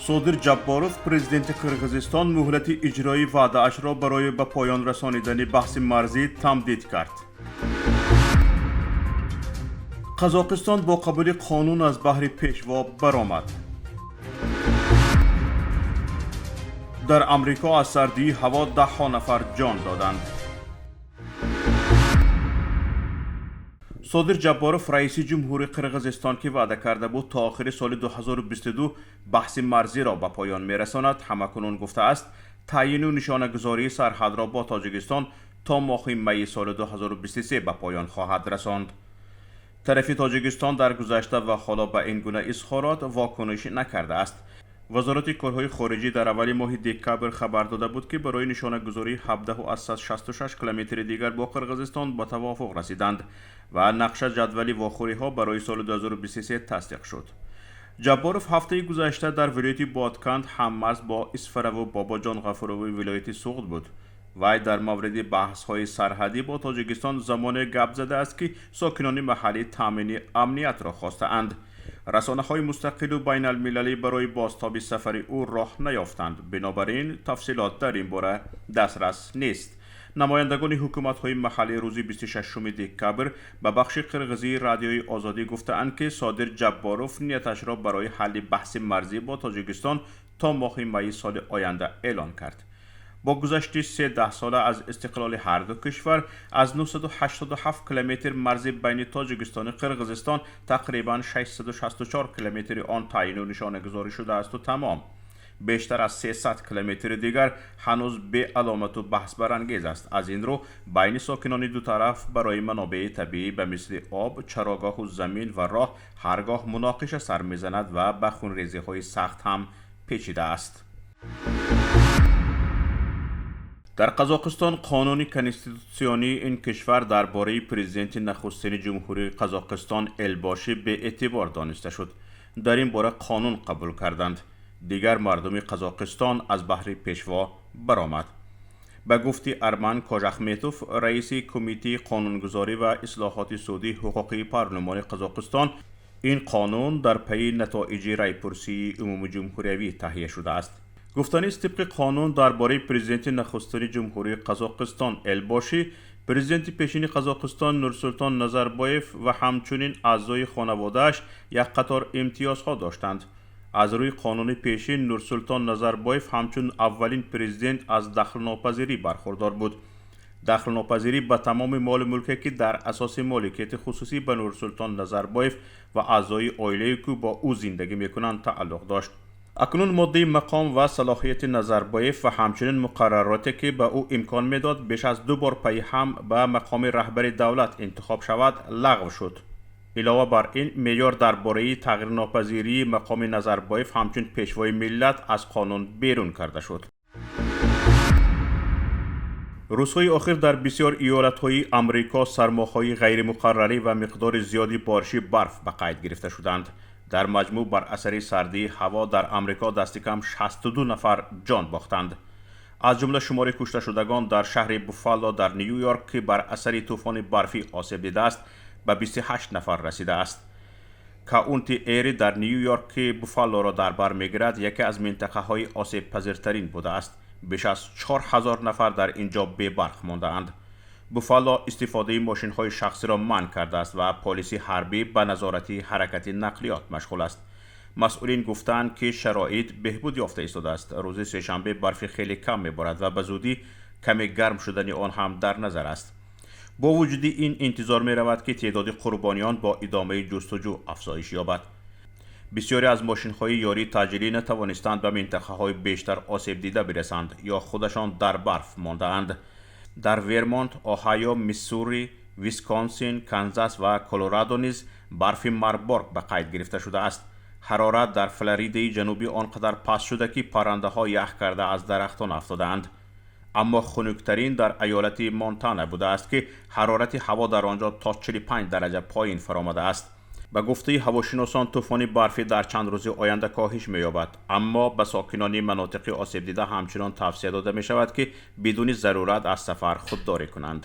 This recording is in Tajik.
Содир Ҷабборов, президенти Қирғизистон, муҳлати иҷрои ваъдаашро барои ба поён расонидани баҳси марзӣ тамдид кард. Қазоқистон бо қабули қонун аз баҳри пешво баромад. Дар Амрико аз сардии ҳаво даҳҳо нафар ҷон доданд. Содир Ҷабборов, раиси ҷумҳури Қирғизистон, ки ваъда карда буд то охири соли 2022 баҳси марзиро ба поён мерасонад, ҳамакунун гуфтааст, таъйину нишонагузории сарҳадро бо Тоҷикистон то моҳи майи соли 2023 ба поён хоҳад расонд. Тарафи Тоҷикистон дар гузашта ва ҳоло ба ин гуна изҳорот вокуниш накардааст. Вазорати корҳои хориҷӣ дар аввали моҳи декабр хабар дода буд, ки барои нишонагузории 17,66 километри дигар бо Қирғизистон ба тавофуқ расиданд ва нақша ҷадвали вохӯриҳо барои соли 2023 тасдиқ шуд. Ҷабборов ҳафтаи гузашта дар вилояти Бодканд ҳаммарз бо Исфараву Бобоҷон Ғафурови вилояти Суғд буд. Вай дар мавриди баҳсҳои сарҳадӣ бо Тоҷикистон замоне гап задааст, ки сокинони маҳаллӣ таъмини амниятро хостаанд. Расонаҳои мустақилу байналмилалӣ барои бозтоби сафари ӯ роҳ наёфтанд, бинобар ин тафсилот дар ин бора дастрас нест. Намояндагони ҳукуматҳои маҳаллӣ рӯзи 26 декабр ба бахши қирғизии Радиои Озодӣ гуфтаанд, ки Содир Ҷабборов нияташро барои ҳалли баҳси марзӣ бо Тоҷикистон то моҳи майи соли оянда эълон кард. Бо гузашти се даҳсола аз истиқлоли ҳарду кишвар, аз 987 километр марзи байни Тоҷикистону Қирғизистон тақрибан 664 километри он таъйину нишонагузорӣ шудаасту тамом. Бештар аз 300 километри дигар ҳанӯз беаломату баҳсбарангез аст. Аз ин рӯ байни сокинони ду тараф барои манобеи табиӣ ба мисли об, чарогоҳу замин ва роҳ ҳар гоҳ муноқиша сар мезанад ва ба хунрезиҳои сахт ҳам печидааст. Дар Қазоқистон қонуни конститутсионии ин кишвар дар бораи президенти нахустини Ҷумҳурии Қазоқистон Элбошӣ беэътибор дониста шуд. Дар ин бора қонун қабул карданд. Дигар мардуми Қазоқистон аз баҳри пешво баромад. Ба гуфти Арман Кожахметов, раиси кумитаи қонунгузорӣ ва ислоҳоти судии ҳуқуқии парлумони Қазоқистон, ин қонун дар пайи натоиҷи райпурсии умумиҷумҳуриявӣ таҳия шудааст. Гуфтанист, тибқи қонун дар бораи президенти нахустини Ҷумҳурии Қазоқистон Элбошӣ, президенти пешини Қазоқистон Нурсултон Назарбоев ва ҳамчунин аъзои хонаводааш як қатор имтиёзҳо доштанд. Аз рӯи қонуни пешин, Нурсултон Назарбоев ҳамчун аввалин президент аз дахлнопазирӣ бархурдор буд. Дахлнопазирӣ ба тамоми молу мулке, ки дар асоси моликияти хусусӣ ба Нурсултон Назарбоев ва аъзои оилае, ки бо ӯ зиндагӣ мекунанд, тааллуқ дошт. Акнун моддаи мақом ва салоҳияти Назарбоев ва ҳамчунин муқаррароте, ки ба ӯ имкон медод беш аз ду бор пайи ҳам ба мақоми раҳбари давлат интихоб шавад, лағв шуд. Илова бар ин, меъёр дар бораи тағйирнопазирии мақоми Назарбоев ҳамчун пешвои миллат аз қонун берун карда шуд. Рӯзҳои охир дар бисёр иёлатҳои Амрико сармоҳои ғайримуқаррарӣ ва миқдори зиёди бориши барф ба қайд гирифта шуданд. Дар маҷмӯъ бар асари сардии ҳаво дар Амрико дасти кам 62 нафар ҷон бохтанд. Аз ҷумла шумори кушташудагон дар шаҳри Буффало дар Ню Йорк, ки бар асари тӯфони барфӣ осеб дидааст, ба 28 нафар расидааст. Каунти Эри дар Ню Йорк, ки Буффалоро дар бар мегирад, яке аз минтақаҳои осебпазиртарин будааст. Беш аз 4000 нафар дар ин ҷо бебарқ мондаанд. Буффало истифодаи мошинҳои шахсиро манъ кардааст ва полиси ҳарбӣ ба назорати ҳаракати нақлиёт машғул аст. Масъулин гуфтаанд, ки шароит беҳбуд ёфта истодааст. Рӯзи сешанбе барфи хеле кам меборад ва ба зудӣ каме гарм шудани он ҳам дар назар аст. Бо вуҷуди ин интизор меравад, ки теъдоди қурбониён бо идомаи ҷустуҷӯ афзоиш ёбад. Бисёре аз мошинҳои ёрии таъҷилӣ натавонистанд ба минтақаҳои бештар осебдида бирасанд ё худашон дар барф мондаанд. Дар Вермонт, Оҳайо, Миссури, Висконсин, Канзас ва Колорадо низ барфи маргбор ба қайд гирифта шудааст. Ҳарорат дар Флоридаи ҷанубӣ он қадар паст шуда, ки паррандаҳо ях карда аз дарахтон афтодаанд. Аммо хунуктарин дар аёлати Монтана будааст, ки ҳарорати ҳаво дар он ҷо то 45 дараҷа поин фаромадааст. Ба гуфтаи ҳавошиносон, тӯфони барфӣ дар чанд рӯзи оянда коҳиш меёбад, аммо ба сокинони манотиқи осебдида ҳамчунон тавсия дода мешавад, ки бидуни зарурат аз сафар худдорӣ кунанд.